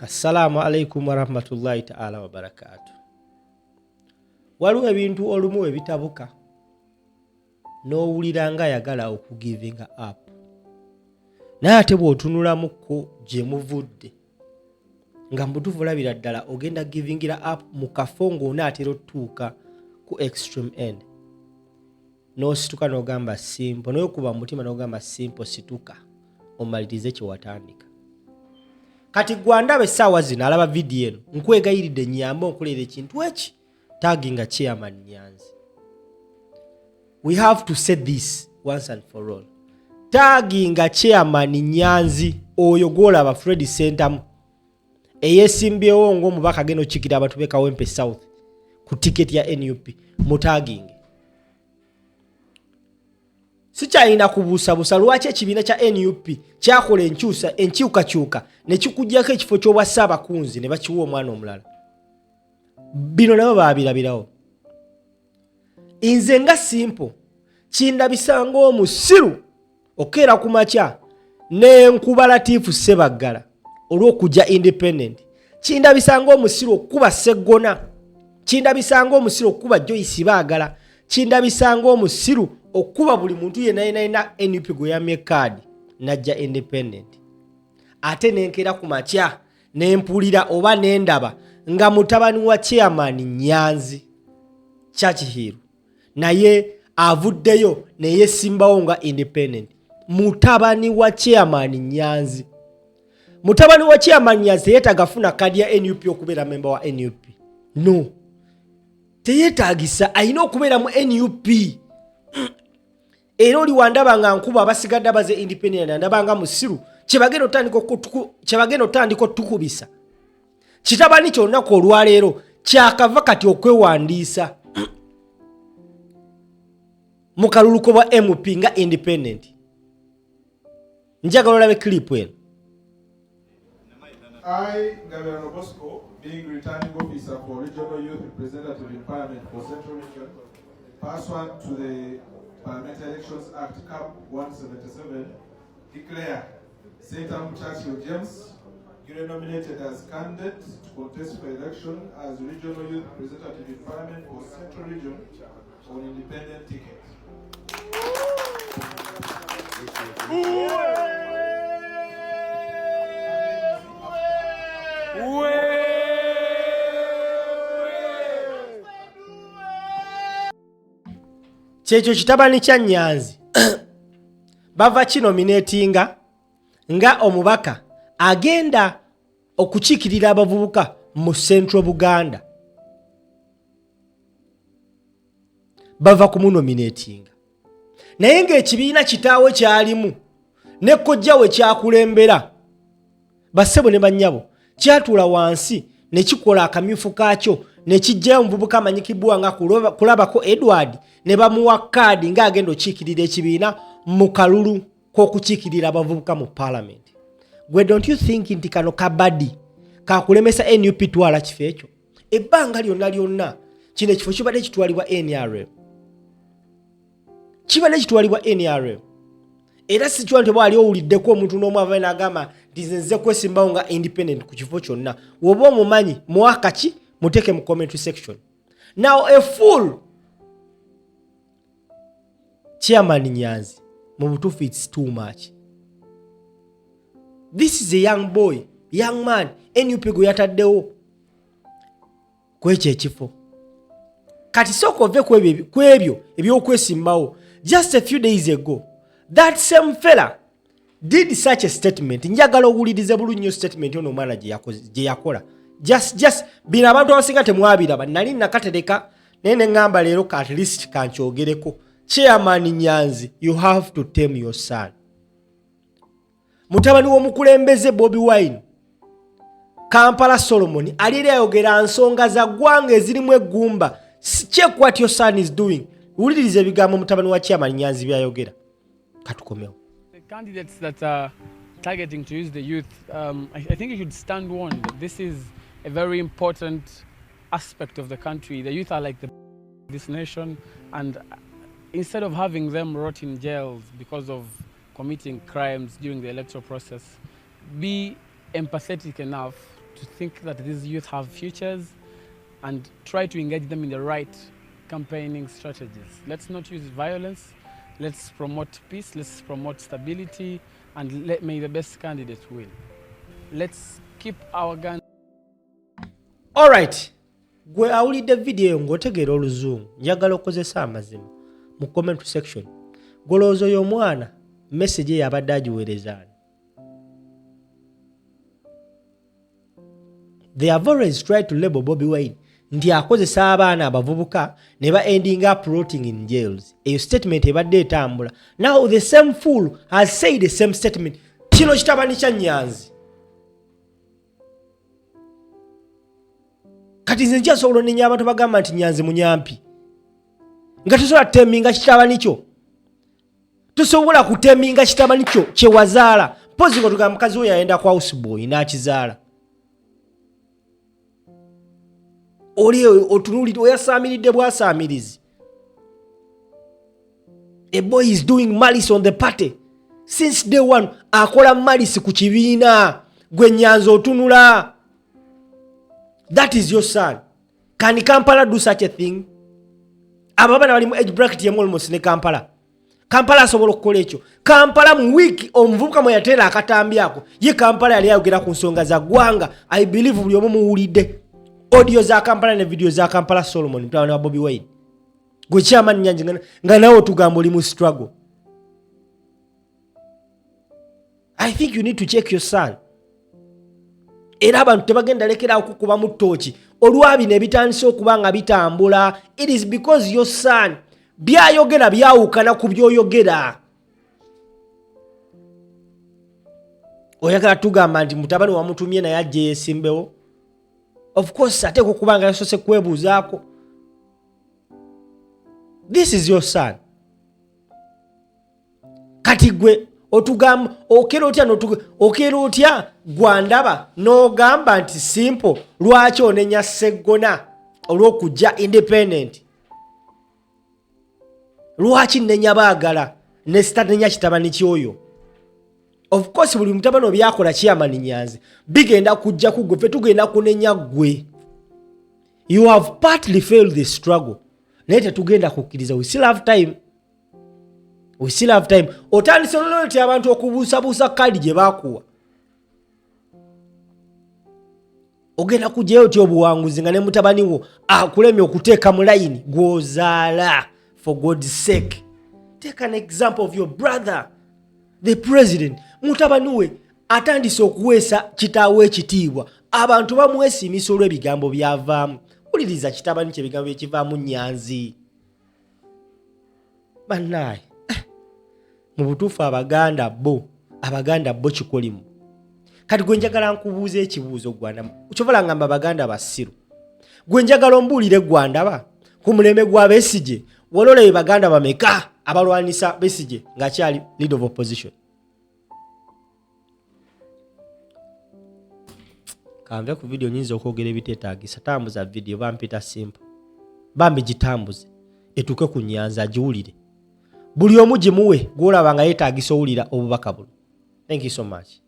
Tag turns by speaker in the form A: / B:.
A: Assalamu alaikum warahmatullahi taala wabarakaatu. Waliwo ebintu olumu ebitabuka n'owulira nga ayagala okugivinga up, naye ate bw'otunulamukko gye muvudde nga mubutuufu olabira ddala ogenda givingira up mu kafo ng'onaatera otutuuka ku extreme end, n'osituka n'ogamba simple, n'okuba mu mutima n'ogamba simple, situka omalirize kye watandika. Kati gwe andaba essaawa zino alaba vidiyo eno, nkwegayiridde nyambe onkolera ekintu eki taginga Chairman Nyanzi. We have to say this once and for all, taginga Chairman Nyanzi oyo gwolaba Fred Sentamu eyesimbyewo ng'omubaka agenda okukikira abantu b'e Kawempe South ku tiketi ya NUP, mutaginge. Sikyalina kubuusabuusa lwaki ekibiina kya NUP kyakola enkyusa enkyukakyuka ne kikugyako ekifo ky'obwa ssaabakunzi ne bakiwa omwana omulala. Bino nabo baabirabirawo. Nze nga simple kindabisa ng'omusiru okukeera ku makya nenkuba Latifu Ssebaggala olw'okujja independent. Kindabisa ng'omusiru okukuba Sseggona, kindabisa ng'omusiru okukuba Joyce Baagala, kindabisa ng'omusiru okukuba buli muntu yenna yenna yenna NUP gwe yamye kaadi najja independent. Ate nenkeera ku makya nempulira oba nendaba nga mutabani wa Chairman Nyanzi Churchill naye avuddeyo neyesimbawo nga independent. Mutabani wa Chairman Nyanzi, mutabani wa Chairman Nyanzi teyetaaga funa kadi ya NUP okubeera memba wa NUP. No, teyetaagisa, alina okubeera mu NUP. Era oli wandaba nga nkuba abasigadde abaze independent, andaba nga musiru, kyebagenda otandika otukubisa kitabani kyolunaku olwaleero kyakava kati okwewandiisa mu kaluluko bwa MP nga independent. Njagala olabe clip eno.
B: I, Gabirano Bosco, being returning officer for Regional Youth Representative in Parliament for Central Region, pursuant to the Parliamentary Elections Act CAP 177, declare Sentamu Churchill James duly nominated as candidate to contest for election as Regional Youth Representative in Parliament for Central Region on independent ticket.
A: Kyekyo kitabani kya Nyanzi bava kinominatinga nga omubaka agenda okukiikirira abavubuka mu Central Buganda, bava kumunominatinga naye ng'ekibiina kitaawe kyalimu ne kojja we kyakulembera, bassebo ne bannyabo, kyatuula wansi ne kikola akamyufu kaakyo ne kijjayo omuvubuka amanyikibwa nga Kulabako Edward ne bamuwa kaadi ng'agenda okukiikirira ekibiina mu kalulu k'okukiikirira abavubuka mu paalamenti. Gwe don't you think nti kano kabadi kakulemesa NUP twala kifo ekyo? Ebbanga lyonna lyonna kino ekifo kibadde kitwalibwa NRM, kibadde kitwalibwa NRM. Era sikiwa nti oba wali owuliddeko omuntu n'omu avayo n'agamba nti nze nze kwesimbawo nga independent ku kifo kyonna. Woba omumanyi mwaka ki, muteeke mu commentary section. Now a fool Chairman Nyanzi, mu butuufu it's too much. This is a young boy, young man, NUP gwe yataddewo kwekyo ekifo. Kati sooka ove kwebyo ebyokwesimbawo. Just a few days ago that same fella did such a statement. Njagala owulirize bulungi nnyo statement ono omwana gye yakola. Just bino abantu abasinga temwabiraba, nali nakatereka naye ne ŋŋamba leero ka at least kankyogereko. Chairman Nyanzi, you have to tame your son. Mutabani w'omukulembeze Bobi Wine, Kampala Solomon, ali eri ayogera nsonga za ggwanga ezirimu eggumba. Check what your son is doing. Wuliriza ebigambo mutabani wa Chairman Nyanzi byayogera. Katukomewo.
C: The candidates that are targeting to use the youth, I think you should stand warned. This is a very important aspect of the country. The youth are like this nation, and instead of having them rot in jails because of committing crimes during the electoral process, be empathetic enough to think that these youth have futures and try to engage them in the right campaigning strategies. Let's not use violence. Let's promote peace. Let's promote stability and let may the best candidate win. Let's keep our guns.
A: Alright, gwe awulidde vidiyo eyo ng'otegeera oluzungu njagala okozesa amazima mu comment section golowooza oyo omwana message eyo abadde agiweereza ani They have always tried to label Bobi Wine nti akozesa abaana abavubuka ne ba ending up rotting in jails. Eyo statement ebadde etambula. Now the same fool has said the same statement. Kino kitabani kya Nyanzi. Kati nze nkyasobola onenya abantu bagamba nti Nyanzi munyampi. Nga tosobola teminga kitabani kyo. Tosobola kuteminga kitabani kyo kyewazaala. Mpozi nga tugamba mukazi we yayenda ku houseboy n'akizaala. Oli otunuulidde oyasaamiridde bwasaamirizi. A boy is doing malice on the party since day one, akola malice ku kibiina. Gwe Nyanzi otunula. That is your son. Can Kampala do such a thing? Abo abaana bali mu age bracket yemu almost ne Kampala. Kampala asobola okukola ekyo. Kampala mu wiiki omuvubuka mwe yateera akatambi ako, ye Kampala yali ayogera ku nsonga za ggwanga. I believe buli omu muwulidde audio za Kampala ne video za Kampala Solomon mutabani wa Bobi Wine. Gwe chairman Nyanzi nga nawe otugamba oli mu struggle. I think you need to check your son. Era abantu tebagenda lekerawo kukubamu ttooki olwa bino ebitandise okuba nga bitambula. It is because your son byayogera byawukana ku byoyogera. Oyagala tugamba nti mutabani wamutumye naye ajje yesimbewo? Of course ateekwa okuba nga yasoose kwebuuzaako. This is your son. Kati gwe otugamba okera otya okera otya gwandaba n'ogamba nti simple lwaki onenya Sseggona olw'okujja independent? Lwaki nnenya baagala ne sitanenya kitabani ky'oyo? Of course buli mutabani obyakola chairman Nyanzi bigenda kujja ku gwe, ffe tugenda kunenya gwe. You have partly failed the struggle, naye tetugenda kukkiriza. We still have time. We still have time. Otandise ololoti abantu okubuusabuusa kaadi gye baakuwa. Ogenda kugyayo otya obuwanguzi nga ne mutabani wo akulemye okuteeka mu layini gw'ozaala? For God's sake, take an example of your brother the president. Mutabani we atandise okuweesa kitaawe ekitiibwa, abantu bamwesiimisa olw'ebigambo byavaamu. Wuliriza kitabani kye ebigambo byekivaamu Nyanzi. Bannaaye, mu butuufu Abaganda bo kikolimu. Kati gwe njagala nkubuuza ekibuuzo gwanda, kyovala ngamba Abaganda basiru. Gwe njagala ombuulire gwandaba, ku mulembe gwa Besigye wali olabye Baganda bameka abalwanisa Besigye ng'akyali leader of opposition? Kanve ku video, nyinza okwogera ebiteetaagisa. Tambuza video, bampita simple, bambi gitambuze etuuke ku Nyanzi agiwulire. Buli omu gimuwe gw'olaba nga yeetaagisa owulira obubaka buno. Thank you so much.